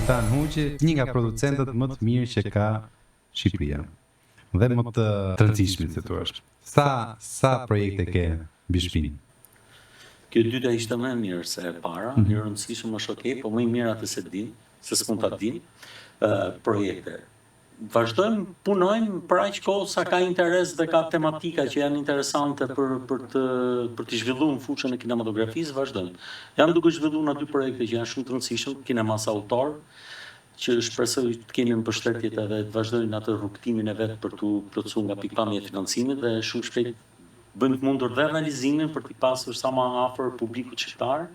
Dritan Huqi, një nga producentët më të mirë që ka Shqipëria dhe më të rëndësishmit, si thua. Sa sa projekte ke mbi shpinë? Kjo e dyta ishte më e mirë se e para, mm -hmm. i rëndësishëm është okay, po më i mirë atë s'e dim, se s'mund ta dim. Ë uh, projekte. Vazhdojmë punojmë për aq kohë sa ka interes dhe ka tematika që janë interesante për për të për të zhvilluar në fushën e kinematografisë, vazhdojmë. Jam duke zhvilluar në dy projekte që janë shumë të rëndësishëm, kinemas autor, që shpresoj të kemi mbështetjet edhe të vazhdojnë atë rrugëtimin e vet për t'u plotësuar nga pikëpamja e financimit dhe shumë shpejt bëjmë të mundur dhe realizimin për t'i pasur sa më afër publikut shqiptar,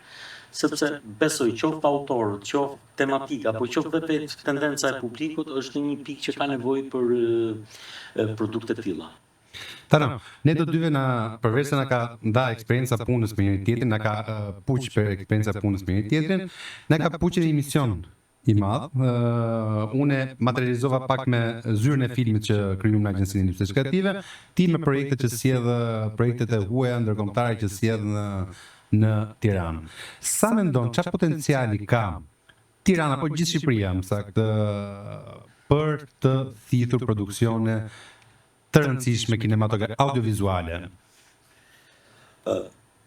sepse besoj qoftë autorët, qoftë tematika, po qoftë dhe vetë tendenca e publikut është në një pikë që ka nevojë për produkte të tilla. Tano, ne të dyve na përveç se na ka nda eksperienca punës me njëri tjetrin, na ka uh, puq për eksperienca punës me njëri tjetrin, na ka puq edhe një mision i madh. Uh, unë e materializova pak me zyrën e filmit që krijuam në Agjencinë e Industrisë Kreative, ti me projektet që sjell projektet e huaja ndërkombëtare që sjell në në Tiranë. Sa mendon çfarë potenciali ka Tirana apo gjithë Shqipëria, më saktë, për të thithur produksione të rëndësishme kinematografike audiovizuale? Ë,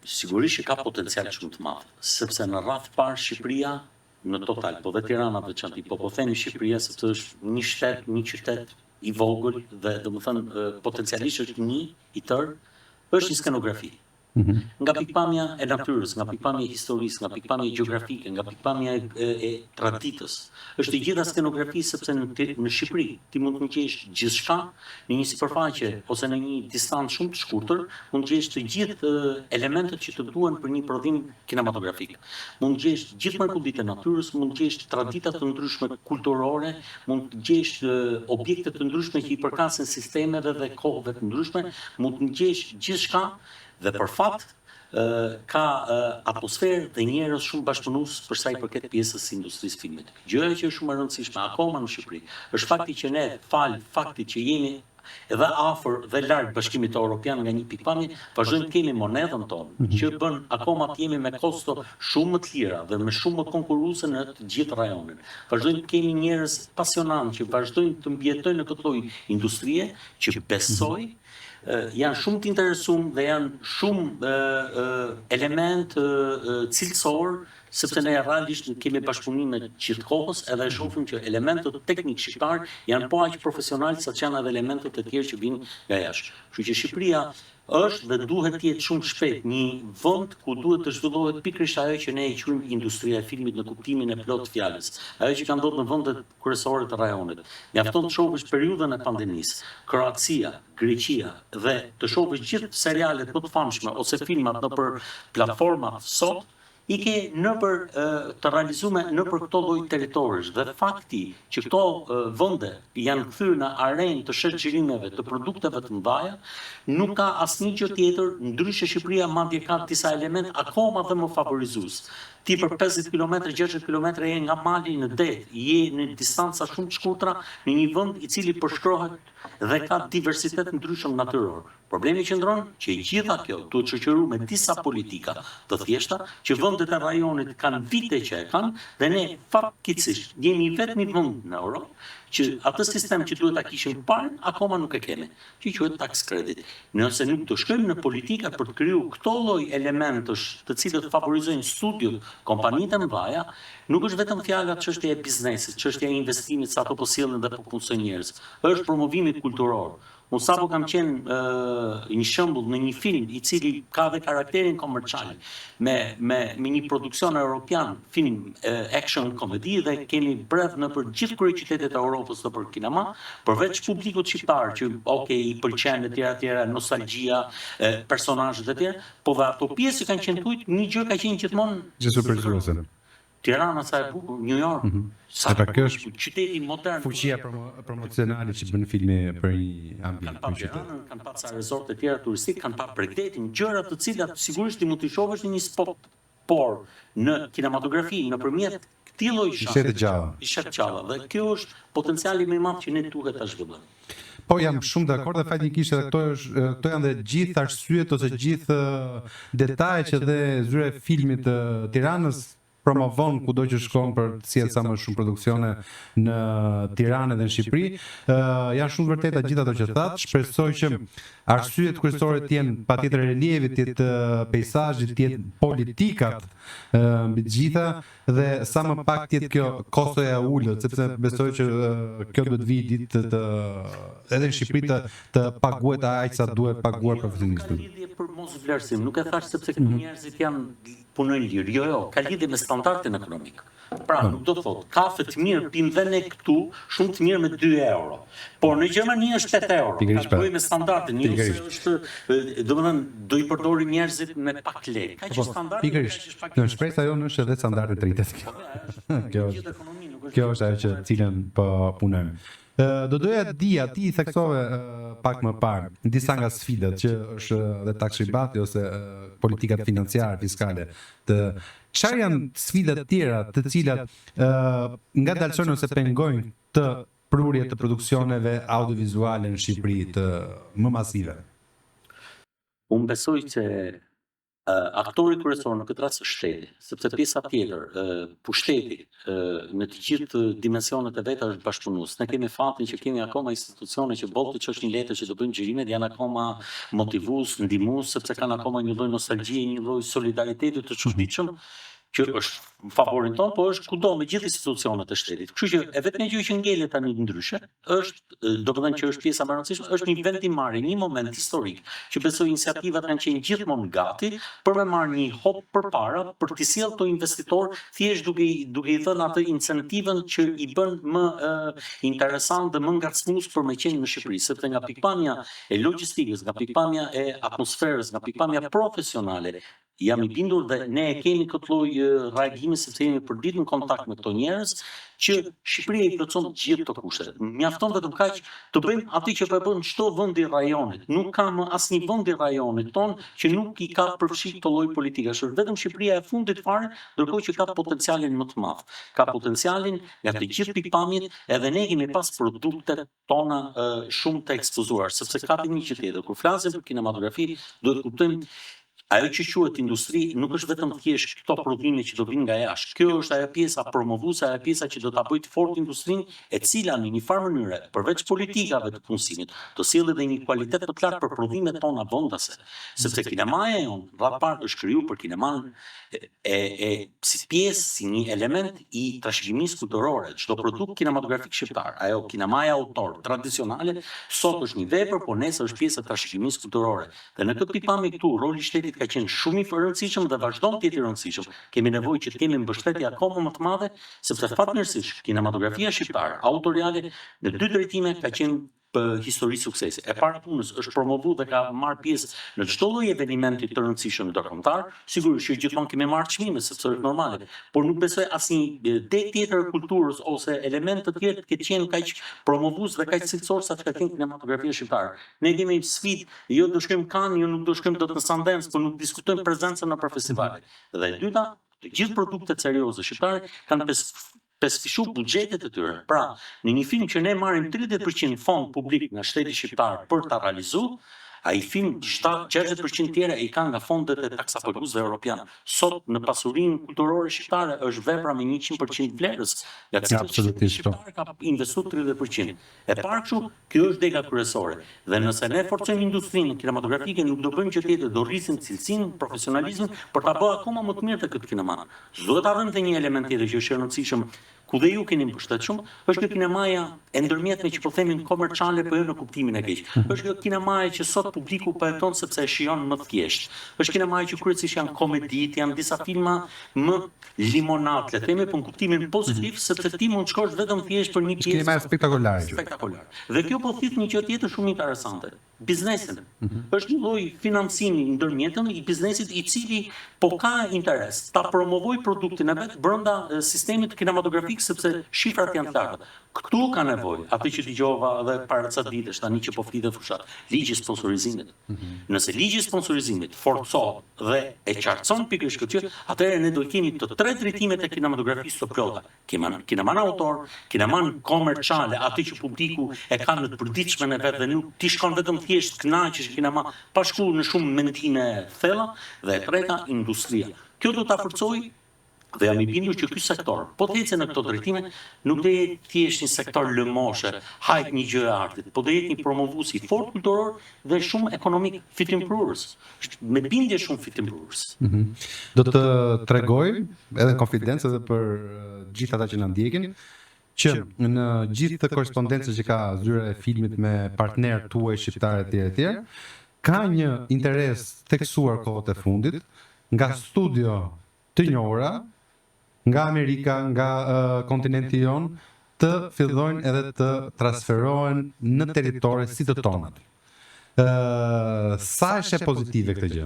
sigurisht që ka potencial shumë të madh, sepse në radhë të parë Shqipëria në total, po dhe Tirana veçanti, po po themi Shqipëria sepse është një shtet, një qytet i vogël dhe domethënë potencialisht është një i tërë, është një skenografi. Nga pikëpamja e natyrës, nga pikëpamja e historisë, nga pikëpamja gjeografike, nga pikëpamja e, e, e traditës. Është e gjitha skenografi sepse në, në Shqipëri ti mund të gjesh gjithçka në një sipërfaqe ose në një distancë shumë të shkurtër, mund të gjesh të gjithë elementët që të duhen për një prodhim kinematografik. Mund të gjesh gjithë mrekullitë e natyrës, mund të gjesh tradita të ndryshme kulturore, mund të gjesh objekte të ndryshme që i përkasin sistemeve dhe kohëve të ndryshme, mund të gjesh gjithçka dhe për fat ka atmosferë dhe njerëz shumë bashkëpunues për sa i përket pjesës së industrisë filmit. Gjëja që është shumë e rëndësishme akoma në Shqipëri, është fakti që ne fal faktit që jemi edhe afër dhe larg Bashkimit Evropian nga një pikëpamje, vazhdojmë të kemi monedhën tonë, mm -hmm. që bën akoma të jemi me kosto shumë më të lira dhe me shumë më konkurruese në të gjithë rajonin. Vazhdojmë të kemi njerëz pasionantë që vazhdojnë të mbijetojnë në këtë lloj industrie, që besoj mm -hmm. janë shumë të interesuar dhe janë shumë element cilësor sepse ne realisht kemi bashkëpunime gjithë kohës edhe e shohim që elementët teknik shqiptar janë po aq profesional sa që janë edhe elementët e tjerë që vinë nga jashtë. Kështu që Shqipëria është dhe duhet të jetë shumë shpejt një vend ku duhet të zhvillohet pikërisht ajo që ne e quajmë industria e filmit në kuptimin e plotë të fjalës. Ajo që ka ndodhur në vendet kryesore të rajonit. Mjafton të shohësh periudhën e pandemisë, Kroacia, Greqia dhe të shohësh gjithë serialet më të famshme ose filmat nëpër platformat sot, i ke nëpër të realizume nëpër këto lloj territoresh dhe fakti që këto vende janë kthyer në arenë të shëlqërimeve të produkteve të mëdha, nuk ka asnjë gjë tjetër, ndryshe Shqipëria madje ka disa elemente akoma dhe më favorizues. Ti për 50 km, 60 km je nga mali në det, je në distanca shumë të shkurtra në një vend i cili përshkrohet dhe ka diversitet ndryshëm natyror. Problemi qëndron që e gjitha kjo duhet shoqëruar me disa politika të thjeshta që vendet e rajonit kanë vite që e kanë dhe ne fatkeqësisht jemi i vetmi vend në Europë që atë sistem që duhet ta kishim parë akoma nuk e kemi, që quhet tax credit. Nëse nuk do shkojmë në politika për të krijuar këto lloj elementësh të cilët favorizojnë studiot, kompanitë e mëdha, nuk është vetëm fjala çështja e biznesit, çështja e investimit sa ato po sjellin dhe po punësojnë njerëz. Është promovimi kulturor. Unë sapo kam qenë uh, një shembull në një film i cili ka dhe karakterin komercial me me me një produksion europian, film uh, action comedy dhe kemi bredh nëpër gjithë kryeqytetet e Europës nëpër kinema, përveç publikut shqiptar që ok i pëlqen etj etj, nostalgjia, personazhet etj, po dhe ato pjesë që kanë qenë tujt, një gjë ka qenë gjithmonë Gjë surprizuese. Tirana sa e bukur, New York, mm -hmm. sa e pra, kjo është qyteti modern. Fuqia promo, promocionale që bën filmi për një ambient, për qytet. Kanë pa kanë pa ca resorte të tjera turistik, kanë pa bregdetin, gjëra të cilat sigurisht ti mund t'i shohësh në një spot, por në kinematografi, nëpërmjet këtij lloji shansi, i sheh të gjalla. I sheh të gjalla dhe kjo është potenciali më i madh që ne duhet ta zhvillojmë. Po jam shumë dakord dhe faktikisht edhe këto është këto janë dhe gjithë arsyet ose gjithë detajet që dhe zyra e filmit të Tiranës promovon kudo që shkon për të sjellë sa më shumë produksione në Tiranë dhe në Shqipëri. Ë janë shumë vërteta gjithë ato që thatë. Shpresoj që arsyet kryesore të jenë patjetër relievi, të jetë peizazhi, të jetë politikat mbi të gjitha dhe sa më pak të jetë kjo kostoja e ulët, sepse besoj që kjo duhet të vijë ditë të edhe në Shqipëri të të paguhet aq sa duhet paguar profesionistët. Nuk ka lidhje për mosvlerësim, nuk e thashë sepse këtu njerëzit janë punojnë lirë. Jo, jo, ka lidhje me standardin ekonomik. Pra, nuk do të thotë, kafe të mirë pim dhe ne këtu, shumë të mirë me 2 euro. Por në Gjermani është 8 euro. Ka të bëjë me standardin, jo se është, domethënë, do i përdorin njerëzit me pak lekë. Ka që po, standardi, pikërisht. Ka që pak Shpresa jonë është edhe standardi të rritet. Po, kjo është kjo është ajo që cilën po punojmë. Do doja të dija, ti i theksove pak më parë disa nga sfidat që është dhe tax rebate ose politikat financiare, fiskale. Të çfarë janë sfidat tjera të cilat uh, ngadalësojnë ose pengojnë këtë prurje të produksioneve audiovizuale në Shqipëri të më masive? Unë besoj se Aktori kryesor në këtë rast është shteti, sepse pjesa tjetër, pushteti në të gjithë dimensionet e veta është bashkëpunues. Ne kemi fatin që kemi akoma institucione që boll të çosh një letër që do bëjmë xhirimet, janë akoma motivues, ndihmues, sepse kanë akoma një lloj nostalgjie, një lloj solidariteti të çuditshëm që është në favorin tonë, po është kudo me gjithë institucionet e shtetit. Kështu që e vetmja gjë që ngelet tani ndryshe është, domethënë që është pjesa më e rëndësishme, është një vendimmarrje, një moment historik, që besoj iniciativat kanë qenë gjithmonë gati për me marrë një hop përpara për t'i sjellë këto investitorë thjesht duke i duke i dhënë atë incentivën që i bën më interesant dhe më ngacmues për me qenë në Shqipëri, sepse nga pikëpamja e logjistikës, nga pikëpamja e atmosferës, nga pikëpamja profesionale, Jam i bindur dhe ne e kemi këtë lloj reagimi sepse jemi përditë në kontakt me këto njerëz që Shqipëria i plotëson të gjithë këto kushte. Mjafton vetëm kaq të bëjmë atë që po e bën çdo vend i rajonit. Nuk ka më asnjë vend i rajonit tonë që nuk i ka përfshi këto lloj politikash. Është vetëm Shqipëria e fundit fare, ndërkohë që ka potencialin më të madh. Ka potencialin nga të gjithë pikëpamjet, edhe ne kemi pas produktet tona shumë të ekspozuar, sepse ka dhe një gjë tjetër, kur flasim për kinematografi, duhet të kuptojmë ajo që quhet industri nuk është vetëm thjesht këto prodhime që do vinë nga jashtë. Kjo është ajo pjesa promovuese, ajo pjesa që do ta bëjë të fortë industrinë, e cila në një farë mënyre, përveç politikave të punësimit, do sjellë edhe një kualitet më të lartë për prodhimet tona vendase. Sepse kinemaja jonë, radhë parë, është krijuar për kinemanë e e si pjesë, si një element i trashëgimisë kulturore, çdo produkt kinematografik shqiptar, ajo kinemaja autor tradicionale, sot është një vepër, por nesër është pjesë e trashëgimisë kulturore. Dhe në këtë pikëpamje këtu roli i shtetit ka qenë shumë i rëndësishëm dhe vazhdon të jetë i rëndësishëm. Kemi nevojë që të kemi mbështetje akoma më të madhe, sepse fatmirësisht kinematografia shqiptare autoriale në dy drejtime ka qenë histori suksesi. E para punës është promovu dhe ka marrë pjesë në çdo lloj evenimenti të rëndësishëm ndërkombëtar, sigurisht që gjithmonë kemi marrë çmime sepse është normale, por nuk besoj asnjë degë tjetër e kulturës ose element të tjerë të ketë qenë kaq promovues dhe kaq cilësor sa ç'ka qenë kinematografia shqiptare. Ne kemi sfidë, jo do shkojmë Cannes, jo nuk do shkojmë dot në Sundance, por nuk diskutojmë prezencën nëpër festivale. Dhe e dyta, të gjithë produktet serioze shqiptare kanë pesëfishu buxhetet e tyre. Pra, në një film që ne marrim 30% fond publik nga shteti shqiptar për ta realizu, ai film 60% tjera i ka nga fondet e taksapaguesve europianë. Sot në pasurinë kulturore shqiptare është vepra me 100% vlerës, nga të cilat shteti po. shqiptar ka investu 30%. E parë kështu, kjo është dega kryesore. Dhe nëse ne forcojmë industrinë kinematografike, nuk do bëjmë gjë tjetër, do rrisim cilësinë, profesionalizmin për ta bërë akoma më të mirë të këtë kinema. S'duhet të harrojmë dhe një element tjetër që është i rëndësishëm, ku dhe ju keni mbështet shumë, është kjo kinemaja e ndërmjetme që po themi komerciale, po jo në kuptimin e keq. Është kjo kinemaja që sot publiku po jeton sepse e shijon më thjesht. Është kinemaja që kryesisht janë komeditë, janë disa filma më limonat, le të themi, po në kuptimin pozitiv, sepse ti mund të shkosh vetëm thjesht për një pjesë. Kinemaja spektakolare. Spektakolare. Dhe kjo po thith një gjë tjetër shumë interesante. biznesin. Mm -hmm. Është një lloj financimi ndërmjetëm i biznesit i cili po ka interes ta promovojë produktin e vet brenda sistemit kinematografik sepse shifrat janë të larta. Këtu ka nevojë, atë që dëgjova edhe para ca ditësh tani që po flitet fushat, ligji i sponsorizimit. Mm -hmm. Nëse ligji i sponsorizimit forcohet dhe e qartëson pikërisht këtë gjë, atëherë ne do kemi të tre drejtimet e kinematografisë të plota. Kineman autor, kineman komerciale, atë që publiku e ka në të përditshmen e vet dhe nuk ti shkon vetëm thjesht kënaqesh në kinema pa shku në shumë mendime thella dhe e treta industria. Kjo do ta forcojë. Dhe jam i bindur që ky sektor, po të ecë në këto drejtime, nuk do jetë thjesht një sektor lëmoshe, hajt një gjë e artit, po do jetë një promovues i fortë kulturor dhe shumë ekonomik fitimprurës. Është me bindje shumë fitimprurës. Mm -hmm. Do të tregoj edhe në konfidencë edhe për gjithë ata që na ndjekin, që në gjithë të korrespondencën që ka zyra e filmit me partnerë tuaj shqiptarë etj etj, ka një interes theksuar kohët e fundit nga studio të njohura nga Amerika, nga uh, kontinenti jonë, të fillojnë edhe të transferohen në territore si të tonat. Ë, sa është e pozitive këtë gjë?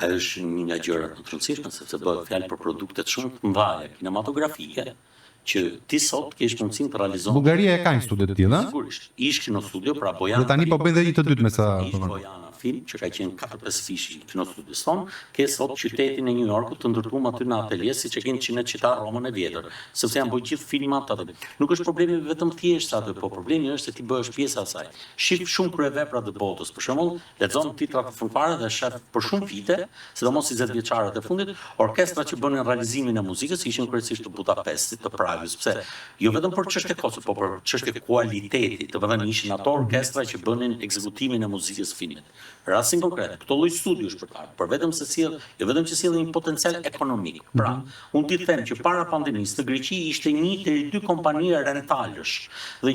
Ajo është një nga gjërat më të rëndësishme sepse bëhet fjalë për produktet shumë të mëdha kinematografike që ti sot kesh mundësinë të realizosh. Bullgaria e ka një studio të tillë, ëh? Sigurisht. Ish Kinostudio, pra Bojana. Dhe tani po bëjnë dhe një të dytë me sa po Ish Bojana Film, që ka qenë 4-5 fish i Kinostudios tonë, ke sot qytetin e New Yorkut të ndërtuar aty në atelie siç e ke në Cinecittà Romën e vjetër, sepse janë bërë gjithë filmat aty. Nuk është problemi vetëm thjesht aty, po problemi është se ti bëhesh pjesë e asaj. Shif shumë kryevepra të botës, për shembull, Lexon titrat në fund fare dhe shef për shumë vite, sidomos 20 vjeçarët e fundit, orkestrat që bënin realizimin e muzikës ishin kryesisht të Budapestit, të Pragës, pse jo vetëm për çështje kosto, po për çështje kualiteti, domethënë ishin ato orkestra që bënin ekzekutimin e muzikës së filmit. Rastin konkret, këto lloj studiosh për të ardhur, për vetëm se sjell, jo vetëm që sjellin një potencial ekonomik. Pra, unë ti them që para pandemisë në Greqi ishte një deri dy kompani rentalësh dhe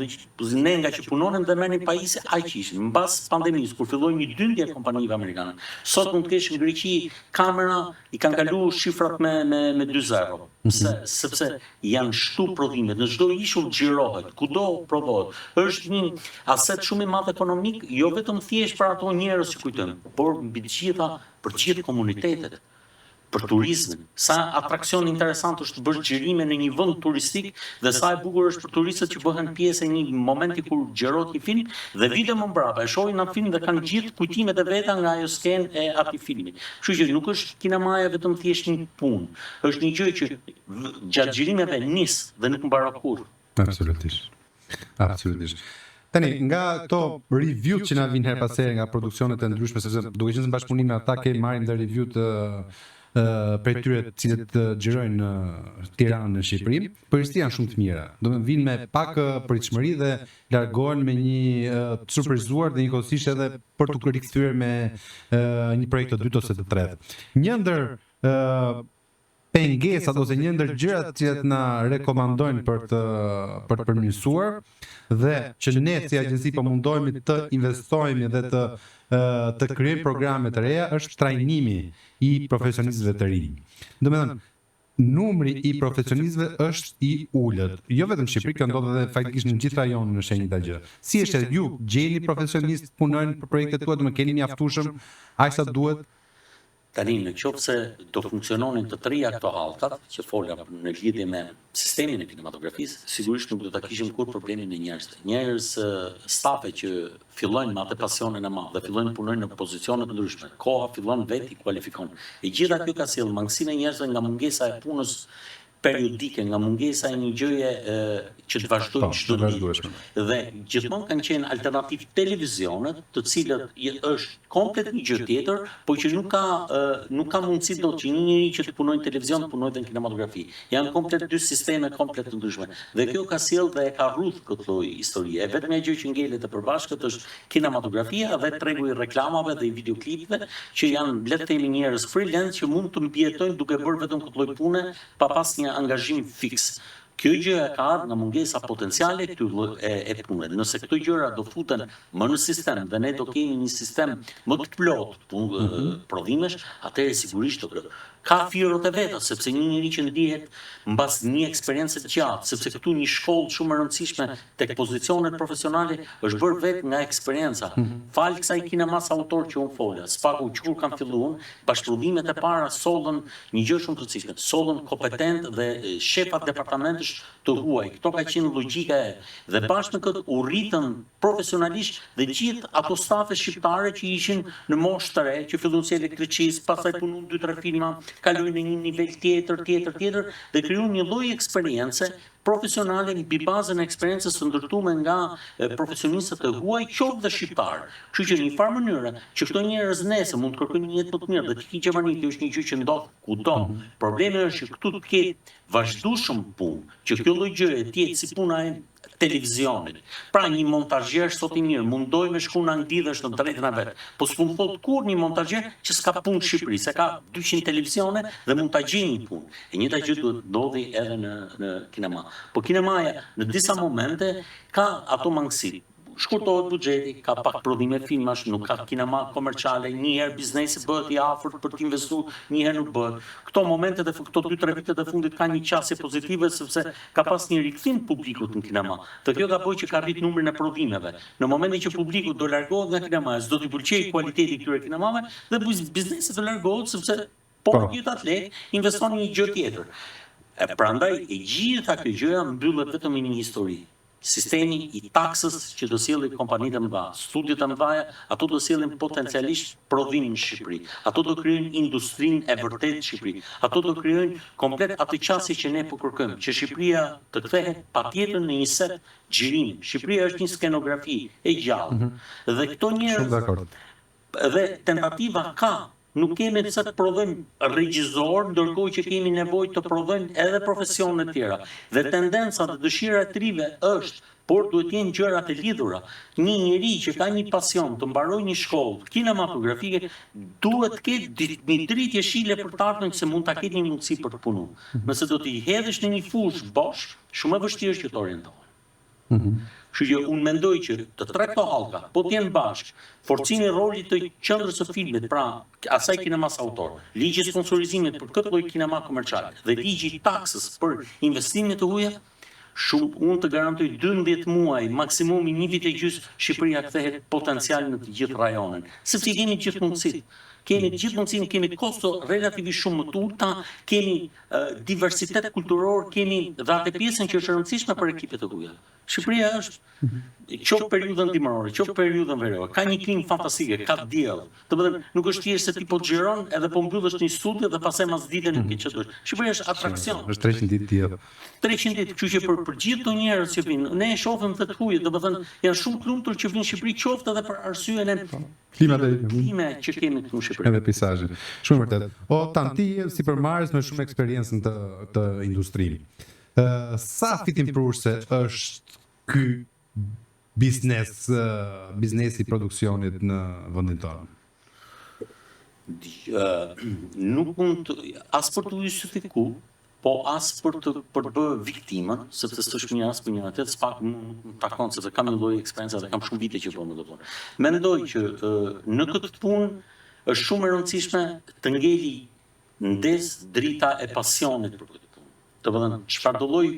Ne nga që punonim dhe merrnim pajisje, aq ishin. Mbas pandemisë, kur filloi një dyndje e kompanive amerikane, sot mund të kesh në Greqi kamera i kanë kalu shifrat me me me dy zero. Pse? Sepse janë shtu prodhimet, në çdo ishull xhirohet, kudo prodhohet. Është një aset shumë i madh ekonomik, jo vetëm thjesht për ato njerëz që kujtojmë, por mbi të gjitha për të gjithë komunitetet. për turizmin. Sa atraksion interesant është të bësh xhirime në një vend turistik dhe sa e bukur është për turistët që bëhen pjesë e një momenti kur xhirohet një film dhe vite më mbrapa e shohin atë film dhe kanë gjithë kujtimet e veta nga ajo skenë e atij filmi. Kështu që nuk është kinemaja vetëm thjesht një punë, është një gjë që gjatë xhirimeve nis dhe nuk mbaron kurrë. Absolutisht. Absolutisht. Tani, nga këto review që na vijnë herë pas here nga produksionet e ndryshme, sepse duke qenë se në bashkëpunim me ata ke marrim dhe review të prej tyre të cilët xhirojnë në Tiranë në Shqipëri, përgjithësisht janë shumë të mira. Domethënë vijnë me pak pritshmëri dhe largohen me një të surprizuar dhe njëkohësisht edhe për t'u rikthyer me një projekt të dytë ose të tretë. Një ndër pengesat ose një ndër gjërat të cilat na rekomandojnë për të për të përmirësuar dhe që ne si agjenci po mundohemi të investojmë dhe të të krijojmë programe të reja është trajnimi i profesionistëve të rinj. Domethënë, numri i profesionistëve është i ulët. Jo vetëm në Shqipëri, kjo ndodh edhe faktikisht në gjithë rajonin është e njëjta gjë. Si është ju gjeni profesionistë punojnë për projektet tuaja, domethënë keni mjaftueshëm aq sa duhet? Tani, në qoftë se do funksiononin të trija këto hallkat që fola në lidhje me sistemin e kinematografisë, sigurisht nuk do ta kishim kurrë problemin e njerëzve. Njerëz, stafe që fillojnë me atë pasionin e madh dhe fillojnë punojnë në pozicione të ndryshme, koha fillon vetë i kualifikon. E gjitha kjo ka sjellë mangësinë e njerëzve nga mungesa e punës periodike, nga mungesa e një gjëje që të vazhdojë po, çdo ditë. Dhe gjithmonë kanë qenë alternativë televizionet, të cilët është komplet një gjë tjetër, po që nuk ka nuk ka mundësi dot që një njeri që të punojë në televizion të punojë dhe në kinematografi. Janë komplet dy sisteme komplet të ndryshme. Dhe kjo ka sjellë dhe e ka rrudh këtë lloj historie. E vetmja gjë që ngelet e përbashkët është kinematografia dhe tregu i reklamave dhe i videoklipeve, që janë le të themi njerëz freelance që mund të mbijetojnë duke bërë vetëm këtë lloj pune pa pas një angazhim fiks. Kjo gjë ka ardhur nga mungesa potenciale e këtyre lloj e, e punëve. Nëse këto gjëra do futen më në sistem dhe ne do kemi një sistem më të plotë punë, mm -hmm. prodhimesh, atëherë sigurisht do të ka firot e veta, sepse një njeri që ndihet mbas një eksperience të gjatë, sepse këtu një shkollë shumë e rëndësishme tek pozicionet profesionale është bërë vetë nga eksperienca. Mm -hmm. Falë kësaj kinemas autor që unë fola, së paku që kur kam filluar, bashkëprodhimet e para sollën një gjë shumë të rëndësishme, sollën kompetent dhe shefa departamentesh të huaj. Këto ka qenë logjika e dhe bashkë me këtë u rritën profesionalisht dhe gjithë ato stafe shqiptare që ishin në moshë të re, që filluan si elektricistë, pastaj punuan 2-3 filma, kalojnë në një nivel tjetër, tjetër, tjetër dhe krijuan një lloj eksperience. profesionale mbi bazën e eksperiencës së ndërtuar nga profesionistët e huaj, qoftë dhe shqiptarë. Kështu që në një farë mënyre, që këto njerëz nesër mund të kërkojnë një jetë më të mirë dhe të ikin në Gjermani, kjo është një gjë që ndodh kudo. Problemi është që këtu të ketë vazhdueshëm punë, që kjo lloj gjëje të jetë si puna e televizionit. Pra një montazhier sot i mirë, mund dojë me shku në Angli dhe është në drejtën e vet. Po s'mund thotë kurrë një montazhier që s'ka punë në Shqipëri, se ka 200 televizione dhe mund ta gjejë një punë. E njëjta gjë duhet ndodhi edhe në në kinema. Po kinemaja në disa momente ka ato mangësi. Shkurtohet buxheti, ka pak prodhime filmash, nuk ka kinema komerciale, një herë biznesi bëhet i afërt për të investuar, një herë nuk bëhet. Këto momentet e këto 2-3 vitet e fundit ka një qasje pozitive sepse ka pas një rikthim publikut në kinema. Dhe kjo ka bërë që ka rrit numrin e prodhimeve. Në momentin që publiku do largohet nga kinemaja, s'do t'i pëlqejë kualiteti i këtyre kinemave dhe biznesi do largohet sepse po me gjithë atë lek investon në një gjë tjetër. E prandaj e gjitha kjo gjëja mbyllet vetëm me një histori. Sistemi i taksës që do sjellin kompanitë e mëdha, studiot e mëdha, ato do sjellin potencialisht prodhim në Shqipëri. Ato do krijojnë industrinë e vërtetë në Shqipëri. Ato do krijojnë komplet atë qasje që ne po kërkojmë, që Shqipëria të kthehet patjetër në një set xhirimi. Shqipëria është një skenografi e gjallë. Dhe këto njerëz dhe tentativa ka, nuk kemi pse të prodhojmë regjizor, ndërkohë që kemi nevojë të prodhojmë edhe profesione të tjera. Dhe tendenca dhe dëshira e të rinjve është, por duhet të jenë gjëra të lidhura. Një njeri që ka një pasion të mbarojë një shkollë kinematografike, duhet të ketë një dritë jeshile për të ardhmen se mund ta ketë një mundësi për të punuar. Nëse do t'i hedhësh në një fushë bosh, shumë e vështirë që të orientohen. Kështu që unë mendoj që të tre këto hallka, po të jenë bashkë, forcimi i rolit të qendrës së filmit, pra asaj kinemas autor, ligji i sponsorizimit për këtë lloj kinema komerciale dhe ligji i taksës për investime të huaja, shumë unë të garantoj 12 muaj, maksimumi një vit e gjysmë, Shqipëria kthehet potencial në të gjithë rajonin, sepse i kemi gjithë mundësitë. Kemi të gjithë mundësinë, kemi kosto relativisht shumë më të ulta, kemi diversitet kulturor, kemi dhe atë pjesën që është e rëndësishme për ekipet e huaja. Shqipëria është qoftë periudhën dimërore, qoftë periudhën verore, ka një klimë fantastike, ka diell. Domethënë, nuk është thjesht se ti po xhiron edhe po mbyllesh në një studio dhe pastaj mas dite nuk ke ç'të bësh. Shqipëria është atraksion. Është 300 ditë diell. 300 ditë, kështu që për për gjithë këto njerëz që vinë, ne e shohim të huajt, domethënë janë shumë të lumtur që vinë në Shqipëri qoftë edhe për arsyen e Klimat e klime që kemi këtu në Shqipëri. Edhe peizazhin. Shumë vërtet. O tan ti je sipërmarrës me shumë eksperiencë në të të industri. Ë sa fitimprurëse është ky biznes, biznesi i produksionit në vendin tonë? Nuk mund të as për të justifiku, po as për të për të bërë viktimën, sepse s'është mirë as për njëra tjetër, s'pak mu nuk më takon sepse kam një lloj eksperience dhe kam shumë vite që bëj këtë punë. Mendoj që në këtë punë është shumë e rëndësishme të ngeli ndez drita e pasionit për këtë punë. Të vëthënë, çfarë do lloj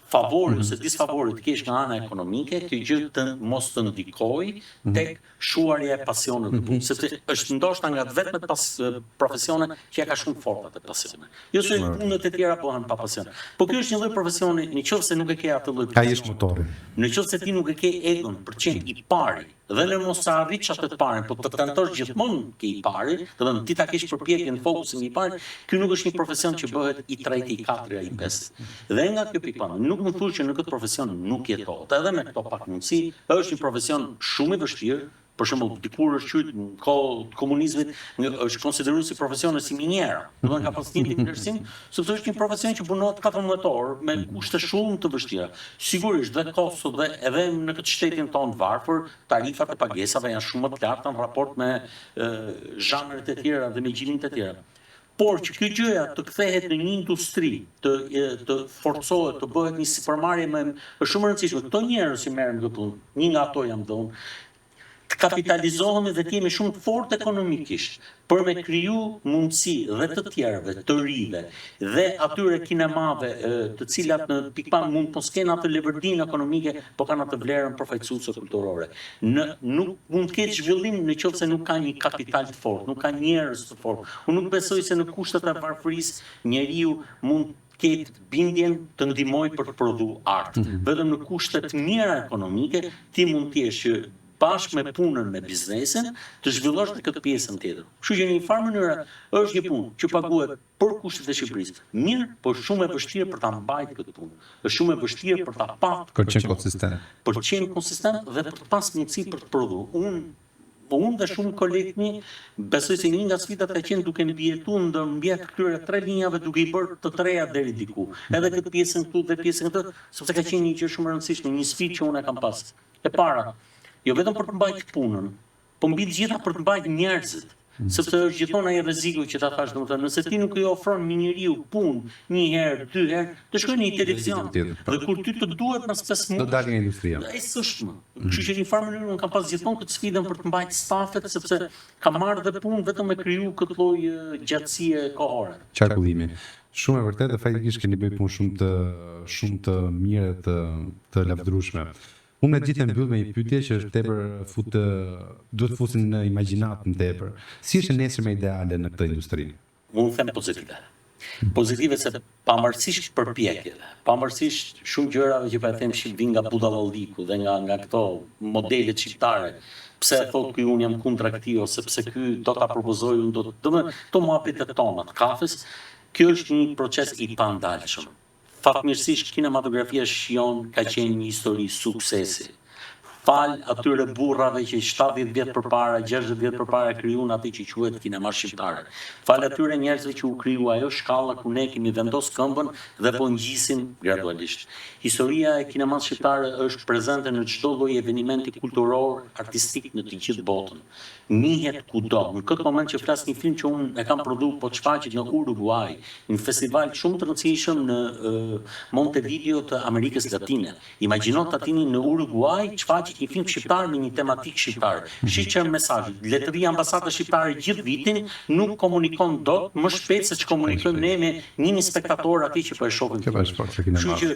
favori mm -hmm. ose disfavori të kesh nga ana ekonomike, kjo gjë të mos të ndikojë mm -hmm. tek shuarja e pasionit në punë, sepse është ndoshta nga të vetmet pas, profesione që ja ka shumë fort atë pasion. Jo se punët e tjera bëhen pa pasion. Po ky është një lloj profesioni, në qoftë se nuk e ke atë lloj Ai është motori. Në qoftë se ti nuk e ke egon për të qenë i pari, dhe në mos të arrish atë të parin, po të tentosh gjithmonë ke i pari, do të thënë ti ta kesh përpjekjen në fokusin i pari, ky nuk është një profesion që bëhet i treti, i katëri, i pesti. Dhe nga kjo pikëpamje, nuk mund thuash që në këtë profesion nuk jetohet. Edhe me këto pak mundësi, është një profesion shumë i vështirë, për shembull, dikur është quajtur në kohë të komunizmit, është konsideruar si profesion si miniera. Do të thënë ka pas një vlerësim, sepse është një profesion që punohet 14 orë me kushte shumë të vështira. Sigurisht dhe kosto dhe edhe në këtë shtetin tonë varfër, tarifat e pagesave janë shumë më të larta në raport me zhanret e tjera dhe me gjinitë e tjera. Por që kjo gjëja të kthehet në një industri, të të forcohet, të bëhet një sipërmarrje më është shumë e rëndësishme. Këto njerëz që merren me këtë punë, një nga ato jam dhe unë, të kapitalizohemi dhe të jemi shumë të fortë ekonomikisht për me kriju mundësi dhe të tjerëve, të rive dhe atyre kinemave të cilat në pikpamje mund të mos kenë atë levërdinë ekonomike, po kanë atë vlerën përfaqësuese kulturore. Në nuk mund të ketë zhvillim në qoftë se nuk ka një kapital të fortë, nuk ka njerëz të fortë. Unë nuk besoj se në kushtet e varfërisë njeriu mund të ketë bindjen të ndihmojë për të prodhuar art. Vetëm në kushte të mira ekonomike ti mund të jesh që bashkë me punën me biznesin, të zhvillosh dhe këtë pjesën tjetër. Kështu që në një farë mënyre është një punë që paguhet për kushtet e Shqipërisë. Mirë, por shumë e vështirë për ta mbajtë këtë punë. Është shumë e vështirë për ta pa Për të qenë konsistent. Për të qenë konsistent dhe për të pas mundësi për të prodhuar. Unë unë dhe shumë kolegë mi, besoj se një nga sfidat ka qenë duke mbijetuar ndërmjet këtyre tre linjave duke i bërë të treja deri diku. Edhe këtë pjesën këtu dhe pjesën këtë, sepse ka qenë një gjë shumë e rëndësishme, një sfidë që unë e kam pas. E para, jo vetëm për të mbajtur punën, po mbi të gjitha për të mbajtur njerëzit. Sepse është gjithmonë ai rreziku që ta thash, domethënë, nëse ti nuk i ofron një njeriu punë një herë, dy herë, të shkojë në një televizion. Dhe kur ty të duhet mas 5 muajsh, do dalë nga industria. Ai s'është më. Kështu që në një farë mënyrë unë kam pas gjithmonë këtë sfidën për të mbajtur stafet sepse kam marrë dhe punë vetëm me kriju këtë lloj gjatësie kohore. Qarkullimi. Shumë e vërtetë dhe faktikisht keni bërë punë shumë të shumë të mirë të të lavdërueshme. Unë me gjithë e mbyll me një pyetje që është tepër fut duhet të fusin në imagjinatë më tepër. Si është e nesërmja ideale në këtë industri? Unë them pozitive. Pozitive se pavarësisht përpjekjeve, pavarësisht shumë gjërave që po e them shqip vijnë nga budallalliku dhe nga nga këto modelet shqiptare, pse e thotë ky unë jam kundra këtij ose pse ky do ta propozoj unë do të, domethënë këto muhabetet tona të kafes, kjo është një proces i pandalshëm. Fatmirësisht kinematografia jonë ka qenë një histori suksesi. Falë atyre burrave që 70 vjet përpara, 60 vjet përpara krijuan atë që quhet kinema shqiptare. Falë atyre njerëzve që u krijua ajo shkalla ku ne kemi vendos këmbën dhe po ngjisim gradualisht. Historia e kinemas shqiptare është prezente në çdo lloj evenimenti kulturor, artistik në të gjithë botën. Njihet kudo. Në këtë moment që flas një film që unë e kam prodhuar po shfaqet në Uruguay, një festival shumë të rëndësishëm në Montevideo të Amerikës Latine. Imagjino tatini në Uruguay shfaqet një film shqiptar me një tematikë shqiptare. Shih çfarë mesazhi. Le të rrijë ambasada shqiptare gjithë vitin, nuk komunikon dot më shpejt se ç'komunikojmë ne me 1000 spektatorë atje që po e shohin. Kjo është forcë e Kështu që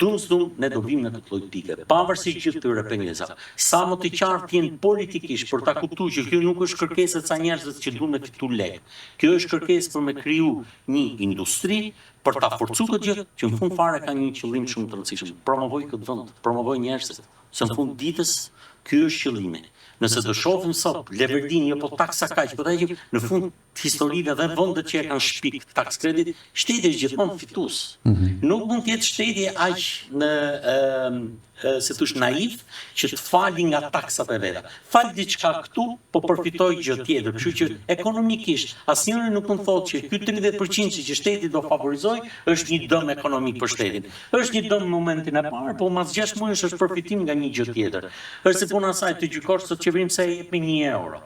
dum s'dum ne do vim në këtë lloj pike. Pavarësisht gjithë këtyre pengesave, sa më të qartë jenë politikisht për ta kuptuar që kjo nuk është kërkesë e ca njerëzve që duan me fitu lek. Kjo është kërkesë për me kriju një industri për ta forcuar këtë gjë që në fund fare ka një qëllim shumë të rëndësishëm, promovoj këtë vend, promovoj njerëzit, se në fund ditës ky është qëllimi. Nëse do shohim sot leverdin, jo po taksa kaq, po ta në fund të historive dhe vendet që e kanë shpik tax credit, shteti është gjithmonë fitues. Mm -hmm. Nuk mund të jetë shteti aq në ë si thosh naiv që të fali nga taksat e veta. Fal diçka këtu, po përfitoj gjë tjetër. Kështu që ekonomikisht asnjëri nuk mund thotë që ky 30% që shteti do favorizoj është një dëm ekonomik për shtetin. Është një dëm në momentin e parë, po mas 6 muajsh është përfitim nga një gjë tjetër. Është si puna asaj të gjykosh sot qeverinë pse e jep me 1 euro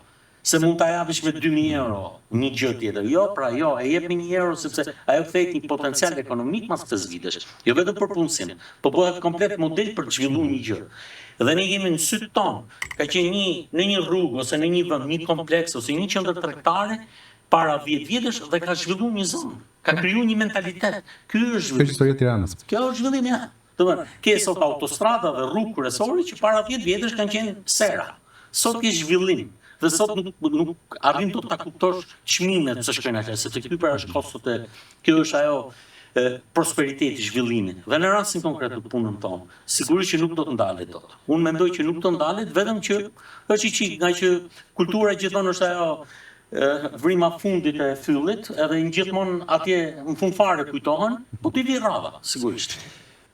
se mund ta japësh me 2000 euro një gjë tjetër. Jo, pra jo, e jep me 1 euro sepse ajo kthehet një potencial ekonomik mas 5 vitesh. Jo vetëm për punësim, po bëhet komplet model për të zhvilluar një gjë. Dhe ne jemi në sytë tonë, ka qenë një në një rrugë ose në një vend, një kompleks ose një qendër tregtare para 10 vjetësh dhe ka zhvilluar një zonë, ka krijuar një mentalitet. Ky është zhvillim. Kjo është historia e Tiranës. Kjo është zhvillim, ja. Do të thënë, ke sot autostrada dhe rrugë kryesore që para 10 vjetësh kanë qenë sera. Sot ke zhvillim dhe sot nuk nuk arrin dot ta kuptosh çmimet se shkojnë atje, sepse ky pra është kostot e kjo është ajo e, prosperiteti, zhvillimi. Dhe në rastin konkret të punën tonë, sigurisht që nuk do të ndalet dot. Unë mendoj që nuk do ndalet vetëm që është i çik, nga që kultura gjithmonë është ajo vrima fundit e fyllit, edhe në gjithmonë atje në fund fare kujtohen, po t'i vi radha, sigurisht.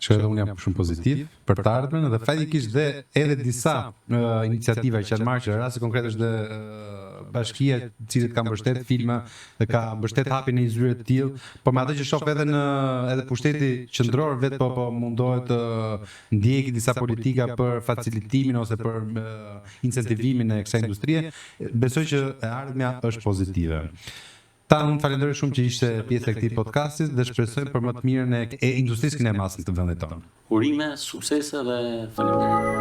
Që edhe unë jam shumë pozitiv për të ardhmen dhe faktikisht dhe edhe disa uh, iniciativa që janë marrë që në rasti konkret është dhe uh, bashkia e cilët ka mbështet filma dhe ka mbështet hapjen e një zyre të tillë, por me atë që shoh edhe në edhe pushteti qendror vet po po mundohet të ndjeki disa politika për facilitimin ose për uh, incentivimin e kësaj industrie, besoj që e ardhmja është pozitive. Tan, unë falenderoj shumë që ishte pjesë e këtij podcastit dhe shpresojmë për më të mirën e, e industrisë kinemasë në të vendit tonë. Urime, suksese dhe faleminderit.